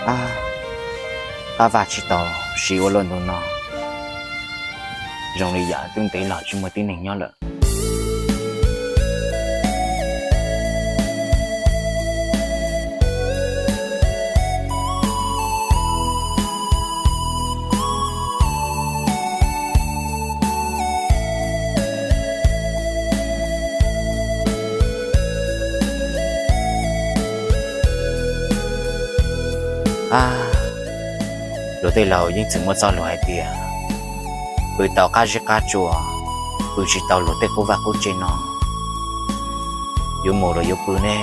Ab, qab vaj tsis tau siv ua luaj ntu no, zoo li yam twb ntev los tsis muaj tib neeg nyob lawm. Ab, luag tej laus yeej txwm muaj txoj lus hais tias, pw tau qab zeb qab tsua, pw tsis tau luag tej qub vaj qub tsev no, yuav mus los yuav pw ne,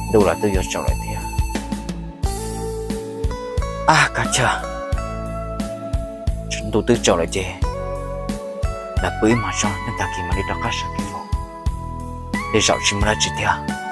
ntuj los twb yuav tsaus lawm thiab. Ab, kav tsij, ntuj twb tsaus lawm ces lam pw ib hmos tso, nyob tag kis mam li rov qab sawv kev mus, tej zaum tsis muaj dab tsi thiab.